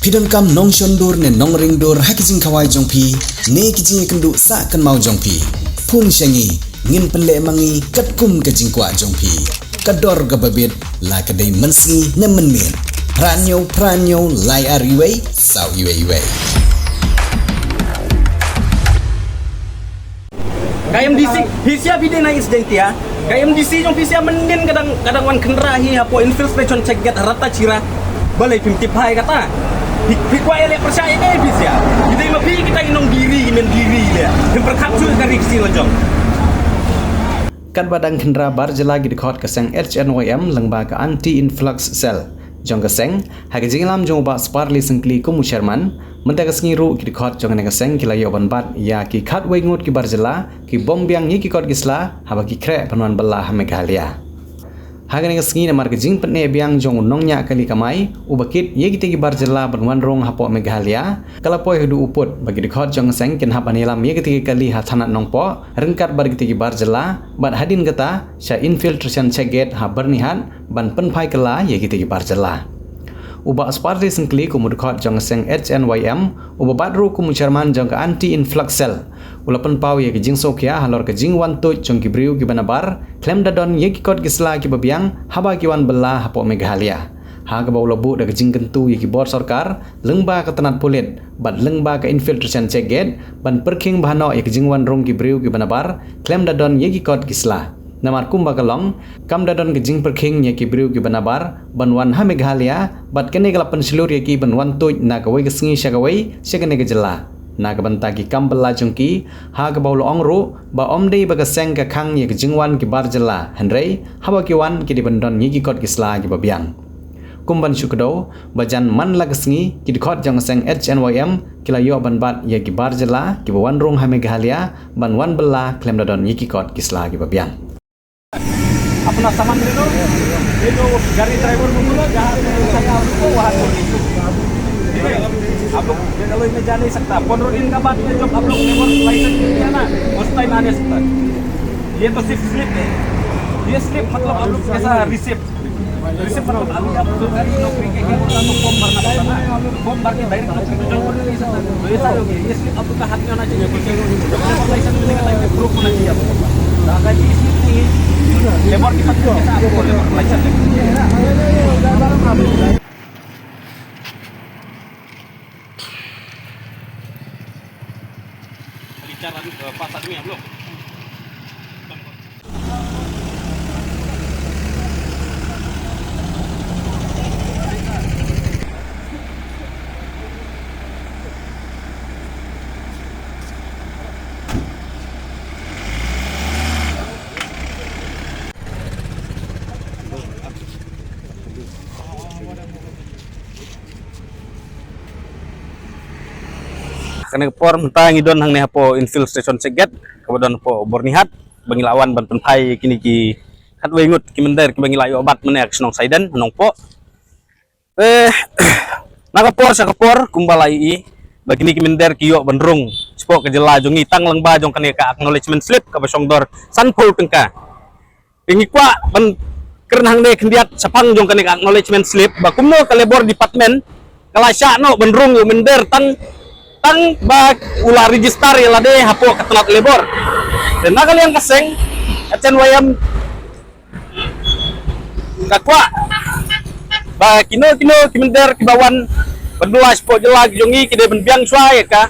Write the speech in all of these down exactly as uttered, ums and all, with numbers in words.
Phi donkam nongshon dur ne nongring dur ha ki jingkhawai jong phi ne ki jingïakynduh sah kynmaw jong phi? Phone sha ngi, ngin pynleh ma ngi katkum ka jingkwah jong phi. Ka dor kaba bit, la ka dei mynsngi ne mynmiet. Phra hynñiew phra hynñiew lai ar wei saw wei wei. Ka M D C, phi sha phi dei na East Jaintia. Ka M D C jong phi sha mynnin ka dang, ka dang wan khynra hi hapoh Infiltration Check Gate ha Rattachira. Balei phim tip hi kata? Phi, phi kwah ïaleh pyrshah ïa kaei phi sha? Phi dei ma phi kita ki nongdie ri, ki men die ri leh. Phim pyrkhat shuh ka ri Khasi la jong. Katba dang khynra bar jylla ki dkhot ka seng H N Y M lyngba ka Anti Influx Cell jong ka seng, ha ka jingïalam jong u Bah Sparly Syngkli kum u chairman, mynta ka sngi ruh ki dkhot jong kane ka seng ki la ïoh ban bat ïa ki khatwei ngut ki bar jylla ki bym biang ïa ki kot ki sla haba ki khreh ban wan bylla ha Meghalaya. Ha kane ka sngi, namar ka jingpynneh biang jong u nongñiah kali kamai uba kit ïa kita ki bar jylla ban wan rung hapoh Meghalaya, ka la poi haduh u pud ba ki dkhot jong ka seng kin hap ban ïalam ïa kita ki kali ha thanat Nongpoh ryngkat bad kita ki bar jylla, bad hadien kata sha Infiltration Check Gate ha Byrnihat ban pynphai kylla ïa kita ki bar jylla. U Bah Sparly Syngkli kum u dkhot jong ka seng H N Y M, uba bat ruh kum u chairman jong ka Anti Influx Cell, u la pynpaw ïa ka jingsngewkhia halor ka jingwan tuid jong ki briew kiba nabar khlem da don ïa ki kot ki sla kiba biang haba ki wan bylla hapoh Meghalaya, ha kaba u la buh da ka jingkyntu ïa ki bor sorkar lyngba ka tnat pulit bad lyngba ka Infiltration Check Gate ban pyrkhing bha noh ïa ka jingwan rung ki briew kiba nabar khlem da don ïa ki kot ki sla. Namar kumba ka long, kam da don ka jingpyrkhing ïa ki briew kiba nabar ban wan ha Meghalaya, bad kane ka la pynshlur ïa ki ban wan tuid na kawei ka sngi sha kawei sha kane ka jylla na ka bynta ki kam bylla jong ki, ha kaba u la ong ruh ba ym dei ba ka seng ka khang ïa ka jingwan ki bar jylla, hynrei haba ki wan ki dei ban don ïa ki kot ki sla kiba biang. Kum ban shu kdew, ba jan man la ka sngi ki dkhot jong ka seng H N Y M ki la ïoh ban bat ïa ki bar jylla kiba wan rung ha Meghalaya ban wan bylla khlem da don ïa ki kot ki sla kiba biang. अपना सामान ले लो, ये जो गाड़ी ड्राइवर को बोलो, जहाँ से पहुँचाना है आपको, वहाँ छोड़ दीजिए। ठीक है? आप लोग मेघालय में जा नहीं सकता। पंद्रह दिन का बाद में जब आप लोग लेबर लाइसेंस मिलेगा ना, उस टाइम आने सकता है। ये तो सिर्फ स्लिप है। ये स्लिप मतलब आप लोग कैसा रिसिप्ट, रिसिप्ट मतलब अभी आप सरकारी नौकरी के लिए बोलता तो फॉर्म भरना पड़ता ना, फॉर्म भर के डायरेक्ट नौकरी पे ज्वाइन कर नहीं सकता। तो ऐसा हो गया, ये स्लिप आप लोग का हाथ में होना चाहिए, ठीक है? जब लेबर लाइसेंस मिलेगा, टाइम पे प्रूफ होना चाहिए आपको। तो अगर ये स्लिप नहीं है, लेबर के साथ कैसे आपको लेबर लाइसेंस देंगे? खाली चार आदमी, अ, पांच आदमी हम लोग। Kane ka por mynta ngi don hangne hapoh Infiltration Check Gate kaba don hapoh Byrnihat, ba ngi la wan ban pynphai kine ki khatwei ngut ki mynder kiba ngi la ïoh bat mynne ha ka shnong Saiden, Nongpoh. Eh, na ka por sha ka por kumba la ïohi ba kine ki mynder ki ïoh ban rung shapoh ka jylla jong ngi tang lyngba jong kane ka acknowledgement slip kaba shong dor sanphew tyngka. Te ngi kwah ban kren hangne khyndiat shaphang jong kane ka acknowledgement slip ba kumno ka Labour Department ka la shah noh ban rung ïa u mynder tang, tang ba u la register ïa lade hapoh ka tnat Labour. Te na ka liang ka seng H N Y M ka kwah ba kino kino ki mynder kiba wan ban bylla shapoh jylla ki jong ngi ki dei ban biang shuwa ïa ka,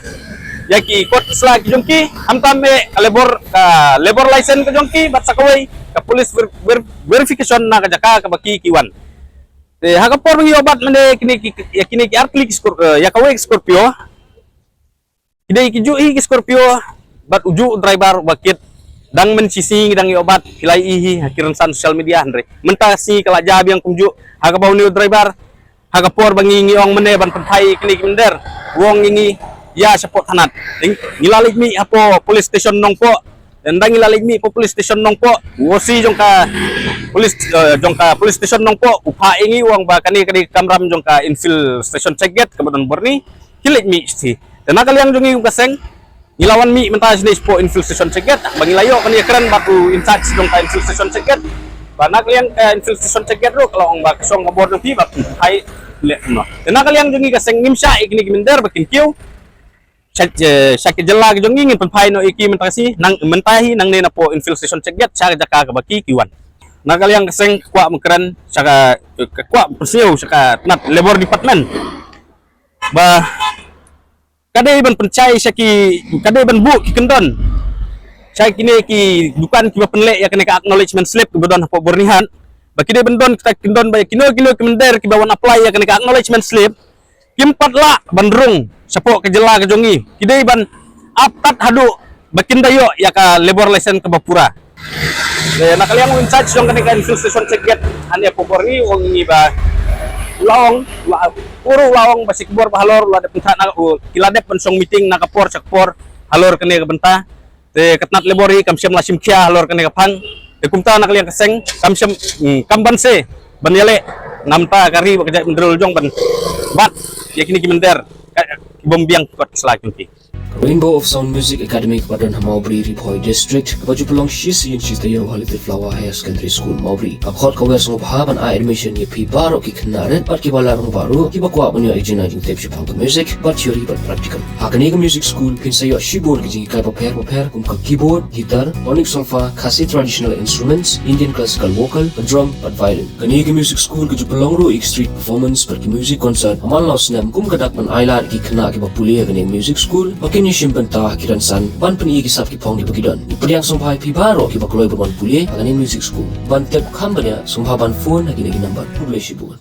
ïa ki kot sla ki jong ki, khamtam eh ka labour, ka labour license ka jong ki, bad sa kawei ka police ver-, ver-, verification na ka jaka kaba ki, ki wan. Te ha ka por ba ngi ïoh bat mynne kine ki, ïa kine ki ar tylli ki Scor-, eh, ïa kawei ka Scorpio. Ki dei kijuh hi ki Scorpio bad ujuh u driver uba kit. Dang mynshisngi ngi dang ïoh bat, phi la ïohi hi ha ki rynsan social media, hynrei mynta ka sngi ka la jia biang kumjuh. Ha kaba une u driver, ha ka por ba ngi, ngi ong mynne ban pynphai kine ki mynder, u ong ïa ngi ïa shapoh thanat. Ngi la leit mih hapoh police station Nongpoh. Ynda ngi la leit mih hapoh police station Nongpoh, u O C jong ka police, eh, jong ka police station Nongpoh u phah ïa ngi, u ong ba kane ka dei ka kamram jong ka Infiltration Check Gate kaba don Byrni. Ki leit mih shi. Te na ka liang jong ngi kum ka seng, ngi la wan mih mynta shane shapoh Infiltration Check Gate ba ngi la ïoh kane ka kren bad u in charge jong ka Infiltration Check Gate. Ba na ka liang ka Infiltration Check Gate ruh ka la ong ba ka shong ka bor jong phi ba phi leh kumno. Te na ka liang jong ngi ka seng ngim shah ïa kine ki mynder ba kin kiew sha, eh, sha ki jylla ka jong ngi, ngin pynphai noh ïa ki mynta ka sngi, nang mynta hi nangne napoh Infiltration Check Gate sha ka jaka kaba ki ki wan. Na ka liang ka seng ka kwah ban kren sha ka, ka kwah pynsngew sha ka tnat Labour Department ba ka dei ban pynshai sha ki, ka dei ban buh ki kyndon sha kine ki dukan kiba pynleh ïa kane ka acknowledgement slip kiba don hapoh Byrnihat, ba ki dei ban don kita ki kyndon ba kino kino ki mynder kiba wan apply ïa kane ka acknowledgement slip kim pat lah ban rung shapoh ka jylla ka jong ngi, ki dei ban ap tat haduh ba kin da ïoh ïa ka labour license kaba pura. Eh, na ka liang u in charge jong kane ka Infiltration Check Gate hangne hapoh Byrni u ong ïa ngi ba u la ong, u la, u ruh u la ong ba shi khubor ba halor u la dep pynthah na u, ki la dep ban shong meeting na ka por sha ka por halor kane ka bynta. Te ka tnat Labour hi kam shym la shim khia halor kane ka phang. Te kumta na ka liang ka seng kam shym, mm, kam banse ban ïaleh na bynta ka ri bad ka jaitbynriew jong ban bat ïa kine ki mynder ka, ki bym biang kot ki sla ki lynti. Rainbow of Sound Music Academy kaba don ha Mawbri, Ri Bhoi District, kaba ju pynlong shi sien shi taïew ha Little Flower Higher Secondary School, Mawbri, ka khot ka wer sngewbha ban ai admission ïa phi baroh ki khynnah rit bad kiba la rangbah ruh kiba kwah ban ïoh ïa ka jingtip shaphang ka music, bad theory bad practical. Ha kane ka music school phin sa ïoh shibun ki jinghikai bapher bapher kum ka keyboard, guitar, tonic solfa, Khasi traditional instruments, Indian classical vocal, ka drum bad violin. Kane ka music school ka ju pynlong ruh ïa ki street performance bad ki music concert ha man la u snem kum ka dak ban ailad ïa ki khynnah kiba pule ha kane ka music school ba kin ïashim bynta ha ki rynsan ban pyni ïa ki sap ki phong kiba ki don. Ngi pdiang sngewbha ïa phi baroh kiba kloi ban wan pule ha kane ka music school. Ban tip kham bniah sngewbha ban phone ha kine ki number. Khublei shibun.